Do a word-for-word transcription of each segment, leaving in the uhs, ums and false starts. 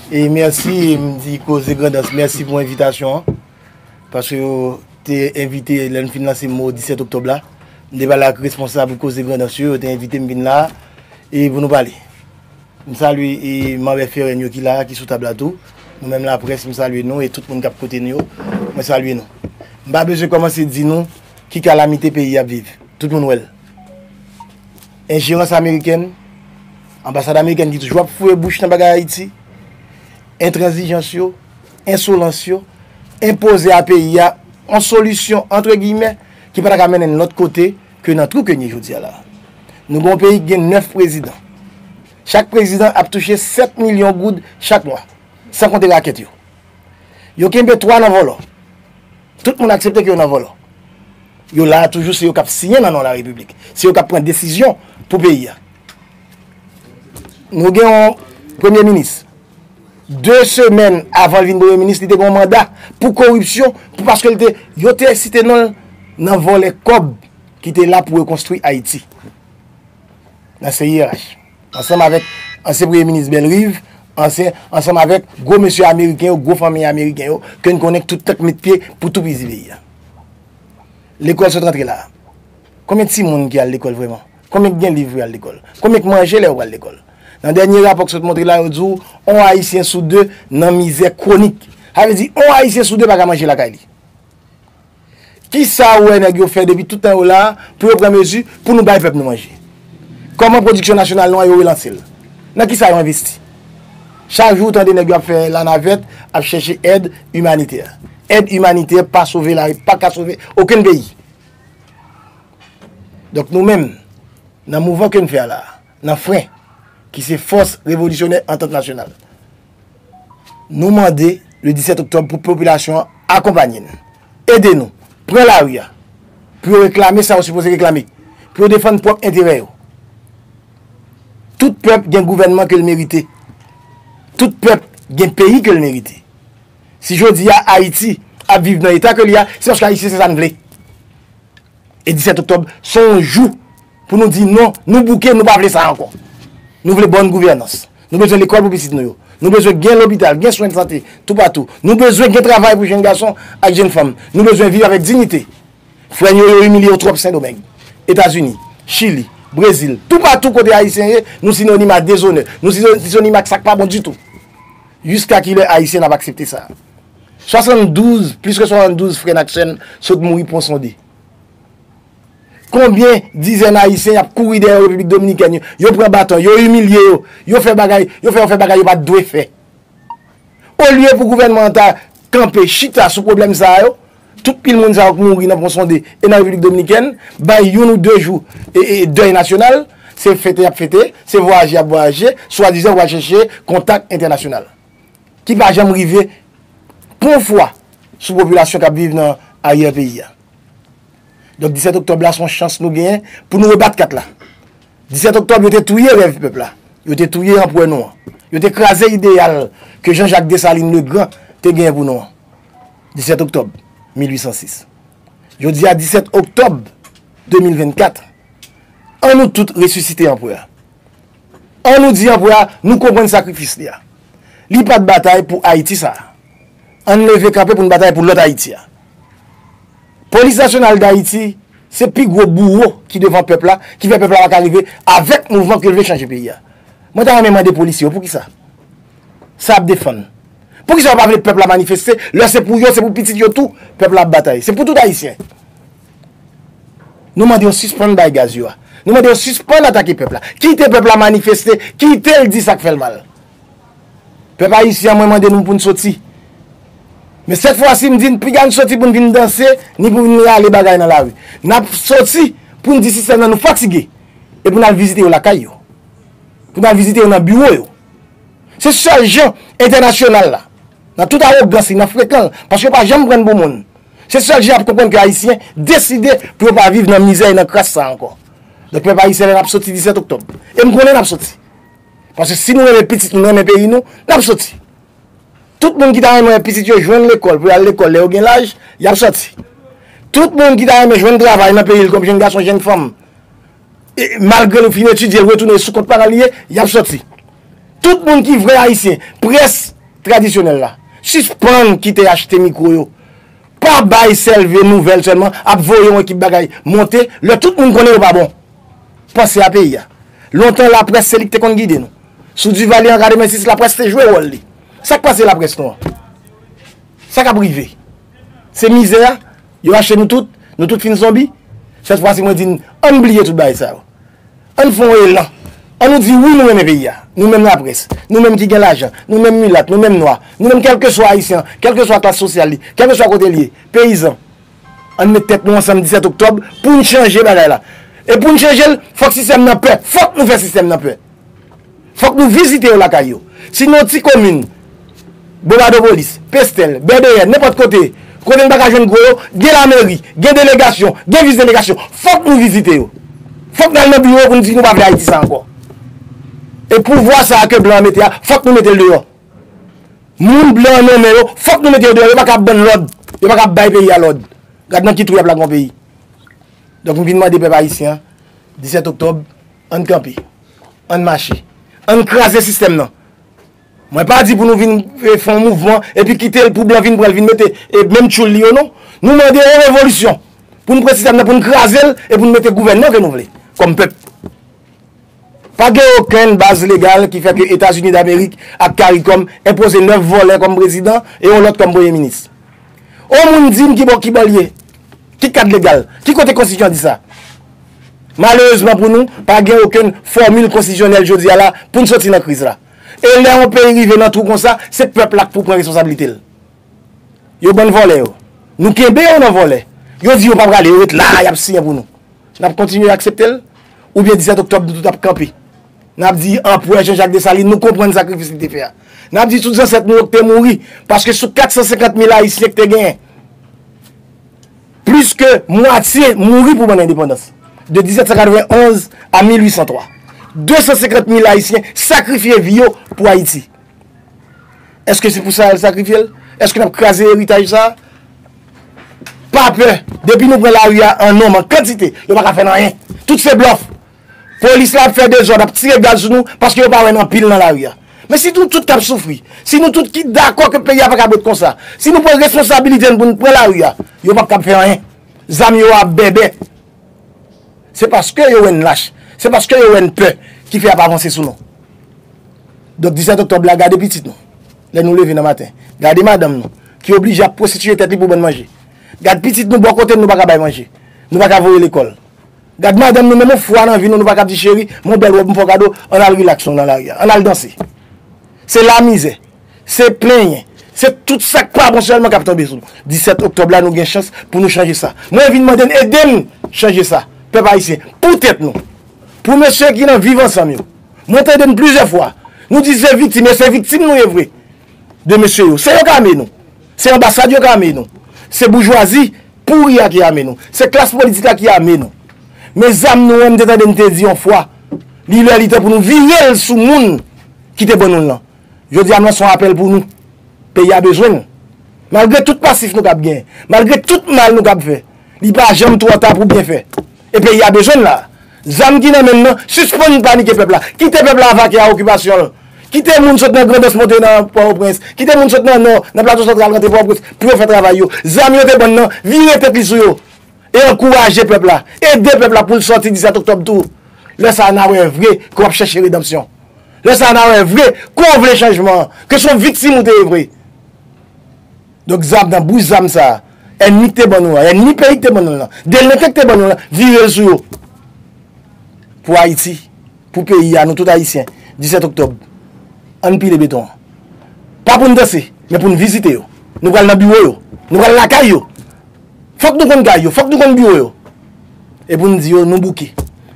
E mèsi, m di Koze Grandans mèsi pou envitasyon an, paske yo te envite, lè n fin lanse mo disèt oktòb la, m te pale ak responsab Koze Grandans yo, yo te envite m vin la, e pou nou pale. M salye, e, manm F R N yo ki la, ki sou tab la tou. Nou menm laprès, m salye nou, e tout moun k ap koute nou yo, mwen salye nou. M pa bezwen kòmanse di nou ki kalamite peyi a ap viv. Tout moun wè l. Enjerans amerikèn, anbasad amerikèn ki toujou ap foure bouch nan bagay Ayiti, entranzijans yo, ensolans yo, enpoze a peyi a yon solisyon, antre giyimè, ki pa ta ka mennen n lòt kote ke nan twou ke n ye jodi a la. Nou gen yon peyi ki gen nèf prezidan. Chak prezidan ap touche sèt milyon goud chak mwa, san konte rakèt yo. Yo kenbe twa nan vòlò. Tout moun aksepte ke yo nan vòlò. Yo la a toujou, se yo k ap siyen nan non Larepiblik. Se yo k ap pran desizyon pou peyi a. Nou gen yon premye minis. De semèn avan l vin premye minis, li te gen yon manda pou koripsyon, pou paske l te, yo te site non l nan vòlè kòb ki te la pou rekonstwi Ayiti. Nan C I R H. Ansanm avèk ansyen premye minis Bellerive, ansyen, ansanm avèk gwo mesye ameriken yo, gwo fanmi ameriken yo, ke n konnen tout tèt met pye pou toupizi peyi a. Lekòl sot rantre la. Konbyen timoun ki al lekòl vrèman? Konbyen ki gen liv pou y al lekòl? Konbyen ki manje lè yo pral lekòl? Nan dènye rapò k sot montre la, yo di w, yon Ayisyen sou de nan mizè kwonik. Sa vle di, yon Ayisyen sou de pa ka manje lakay li. Kisa ou wè nèg yo fè depi tout tan yo la a pou yo pran mezi pou nou bay pèp nou manje? Kòman pwodiksyon nasyonal nou an yo relanse l? Nan kisa yo envesti? Chak jou ou tande nèg yo ap fè lanavèt, ap chèche èd imanitè. Èd imanitè pa sove lari, pa ka sove okenn peyi. Donk nou menm, nan mouvman ke n fè a la a, nan fren, ki se Fòs Revolisyonè Antant Nasyonal, nou mande le disèt oktòb pou popilasyon an akonpanye n, ede nou, pran lari a, pou yo reklame sa yo sipoze reklame, pou yo defann pwòp enterè yo. Tout pèp gen gouvènman ke l merite. Tout pèp gen peyi ke l merite. Si jodi a Ayiti ap viv nan eta ke l ye a, se paske Ayisyen se sa n vle. E disèt oktòb, se yon jou pou nou di non, nou bouke, nou pa vle sa ankò. Nou vle bòn gouvènans. Nou bezwen lekòl pou pitit nou yo. Nou bezwen gen lopital, gen swen sante, toupatou. Nou bezwen gen travay pou jenn gason ak jenn fanm. Nou bezwen viv avèk diyite. Frè n yo, yo imilye yo twòp Sendomeng, Etazini, Chili, Brezil, toupatou kote Ayisyen ye, nou sinonim a dezonè. Nou sino-, sinonim ak sa k pa bon ditou. Jiska kilè Ayisyen n ap aksepte sa? Swasanndouz, plis ke swasanndouz frè n ak sè n sot mouri Pon Sonde. Konbyen dizèn Ayisyen y ap kouri dèyè Repiblik Dominikèn yo, yo pran baton, yo imilye yo, yo fè bagay, yo fè yo fè bagay yo pa t dwe fè. Olye pou gouvènman an ta kanpe, chita sou pwoblèm sa a yo, tout pil moun sa yo k mouri nan Pon Sonde e nan Repiblik Dominikèn, bay youn ou de jou e, e dèy nasyonal, se fete y ap fete, se vwayaje y ap vwayaje, swadizan pou al chèche kontak entènasyonal. Ki pa janm rive pou yon fwa sou popilasyon k ap viv nan aryè peyi a. Donk, disèt oktòb la, se yon chans nou genyen pou nou rebat kat la. Disèt oktòb, yo te touye rèv pèp la. Yo te touye anperè nou an. Yo te kraze ideyal ke Jean-Jacques Dessalines le Grand te genyen pou nou an. Disèt oktòb mil uit san sis. Jodi a, disèt oktòb de mil vennkat, ann nou tout resisite anperè a. Ann nou di anperè a, nou konprann sakrifis li a. Li pa t batay pou Ayiti sa a. Ann leve kanpe pou n batay pou lòt Ayiti a. Polis Nasyonal Dayiti se pi gwo bouwo ki devan pèp la, ki fè pèp la pa ka rive avèk mouvman ke l vle chanje peyi a. Mwen ta renmen mande polisye yo, poukisa sa ap defann? Poukisa yo pa vle pèp la manifeste? Lè se pou yo, se pou pitit yo tou, pèp la ap batay. Se pou tout Ayisyen. Nou mande yo sispann bay gaz yo a. Nou mande yo sispann atake pèp la. Kite pèp la manifeste, kite l di sa k fè l mal. Pèp ayisyen an, mwen mande nou pou n soti. Men sèt fwa si m di n piga n soti pou n vin danse, ni pou n rale bagay nan lari. N ap soti pou n di sistèm nan nou fatige. E pou n al vizite yo lakay yo. Pou n al vizite yo nan biwo yo. Se sèl jan entènasyonal la, nan tout awogans li, nan frekan l, paske yo pa janm pran n pou moun. Se sèl jan y ap konprann ke Ayisyen deside pou yo pa viv nan mizè e nan kras sa ankò. Donk, pèp ayisyen, lè n ap soti disèt oktòb, e m konnen n ap soti. Paske si nou renmen pitit nou, nou renmen peyi nou, n ap soti. Tout moun ki ta renmen wè pitit yo jwenn lekòl, pou y al lekòl lè yo gen laj, y ap soti. Tout moun ki ta renmen jwenn travay nan peyi l kòm jenn gason, jenn fanm, e malgre l fin etidye, l retounen sou kont paran l li ye, y ap soti. Tout moun ki vrè Ayisyen, près tradisyonèl la. Sispann kite achte mikwo yo. Pa bay sèl vye nouvèl sèlman, ap voye yon ekip bagay monte, lè tout moun konnen yo pa bon. Panse a peyi a. Lontan, laprès se li ki te konn gide nou. Sou Duvalier an katrevensis, laprès te jwe wòl li. Sa k pase laprès nou an? Sa k ap rive? Se mizè a, yo rache nou tout, nou tout fin zonbi. Sèt fwa si mwen di n, ann bliye tout bagay sa yo. Ann fè yon elan. Ann nou di wi, nou renmen peyi a. Nou menm laprès, nou menm ki gen lajan, nou menm milat, nou menm nwa, nou menm kèlkeswa ayisyen an, kèlkeswa klas sosyal li, kèlkeswa kote l ye, peyizan. Ann met tèt nou ansanm disèt oktòb pou n chanje bagay la. E pou n chanje l, fòk sistèm nan pè. Fòk nou fè sistèm nan pè. Fòk nou vizite yo lakay yo. Si nan yon ti komin, Bobadopolis, Pestèl, Bèbèyè, nenpòt kote, kote n pa ka jwenn gwo yo, gen lameri, gen delegasyon, gen vis delegasyon, fòk nou vizite yo. Fòk n al nan biwo pou n di nou pa vle Ayiti sa ankò. E pouvwa sa a ke blan an mete a, fòk nou mete l deyò. Moun blan an nonmen yo, fòk nou mete yo deyò. Yo pa ka ap ban n lòd. Yo pa ka ap bay peyi a lòd. Gad nan ki twou y ap lage yon peyi. Donk, m vin mande pèp ayisyen an, disèt oktòb, ann kanpe. Ann mache. Ann kraze sistèm nan. Mwen pa di pou nou vin, e, fè yon mouvman, epi kite l pou blan vin pran l, vin mete, e, menm tchoul li yo, non. Nou mande yon revolisyon. Pou n pran sistèm nan, pou n kraze l, e pou n mete gouvènman ke nou vle, kòm pèp. Pa gen okenn baz legal ki fè ke Etazini Damerik ak CARICOM enpoze nèf vòlè kòm prezidan e yon lòt kòm premye minis. On moun di m ki bò, ki bò l ye? Ki kad legal? Ki kote konstitisyon an di sa? Malerezman pou nou, pa gen okenn fòmil konstitisyonèl jodi a la pou n soti nan kriz la. E lè yon peyi rive nan twou konsa, se pèp la k pou pran responsablite l. Yo ban n vòlè yo. Nou kenbe yo nan vòlè. Yo di yo pa prale, yo ret la, y ap siyen pou nou. N ap kontinye aksepte l? Oubyen disèt oktòb nou tout ap kanpe? N ap di anperè Jean Jacques Dessalines, nou konprann sakrifis li te fè a. N ap di tout zansèt nou yo ki te mouri, paske sou kat san senkant mil ayisyen ki te genyen, plis ke mwatye mouri pou bann endepandans, de disèt san katrevenn onz a mil uit san twa. De san senkant mil ayisyen sakrifye vi yo pou Ayiti. Èske se pou sa y al sakrifye l? Èske n ap kraze eritaj sa a? Pa pè. Depi nou pran lari a an nonm, an kantite, yo pa ka fè n anyen. Tout se blòf. Polis la ap fè dezòd, ap tire gaz sou nou, paske yo pa wè n anpil nan lari a. Men si nou tout k ap soufri, si nou tout ki dakò ke peyi a pa kab ret konsa, si nou pran responsabilite n pou n pran lari a, yo p ap kab fè anyen. Zam yo ap bèbè. Se paske yo wè n lach. Se paske yo wè n pè ki fè y ap avanse sou nou. Donk, disèt oktòb la, gade pitit nou. Lè nou leve nan maten, gade madanm nou, ki oblije ap pwostitiye tèt li pou ban n manje. Gad pitit nou bò kote n, nou pa ka bay manje. Nou pa ka voye lekòl. Gad madanm nou, menm yon fwa nan vi nou, nou pa ka di, cheri, men yon bèl wòb m fè w kado, ann al rilaks nou nan lari a, ann al danse. Se lamizè, se plenyen, se tout sa k pa bon sèlman k ap tonbe sou nou. Disèt oktòb la, nou gen chans pou nou chanje sa. Mwen vin mande n ede m chanje sa, pèp ayisyen, pou tèt nou. Pou mesye ki nan Viv Ansanm yo, mwen tande n plizyè fwa, nou di se viktim, e se viktim nou ye vre de mesye yo. Se yo k ame nou. Se anbasad yo k ame nou. Se boujwazi pouri a ki ame nou. Se klas politik la ki ame nou. Men zam nou an, m te tande n te di yon fwa, li lè li tan pou nou vire l sou moun ki te ban nou l lan. Jodi a, m lanse yon apèl pou nou. Peyi a bezwen n. Malgre tout pasif nou kab genyen, malgre tout mal nou kab fè, li pa janm twò ta pou byen fè. E peyi a bezwen n la. Zam ki nan men n nan, sispann panike pèp la. Kite pèp la vake a okipasyon l. Kite moun sot nan Grandans monte nan Pòtoprens. Kite moun sot nan Nò, nan Plato Santral rantre Pòtoprens pou yo fè travay yo. Zam yo te ban n nan, vire tèt li sou yo. E ankouraje pèp la. Ede pèp la pou l sòti disèt oktòb tou. Lè sa a, n a wè vre ke w ap chèche redanmsyon. Lè sa a, n a wè vre ke w vle chanjman an, ke se yon viktim ou te ye vre. Donk, zam nan, bouch zam sa a, ènmi k te ban nou an, ènmi peyi k te ban nou l lan, delenkan k te ban nou l lan, vire l sou yo. Pou Ayiti, pou peyi a, nou tout Ayisyen, disèt oktòb, ann pile beton an. Pa pou n danse, men pou n vizite yo. Nou pral nan biwo yo. Nou pral lakay yo. Fòk nou konn kay yo. Fòk nou konn biwo yo. E pou n di yo, nou bouke.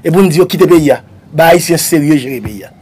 E pou n di yo, kite peyi a. Bay Ayisyen serye jere peyi a.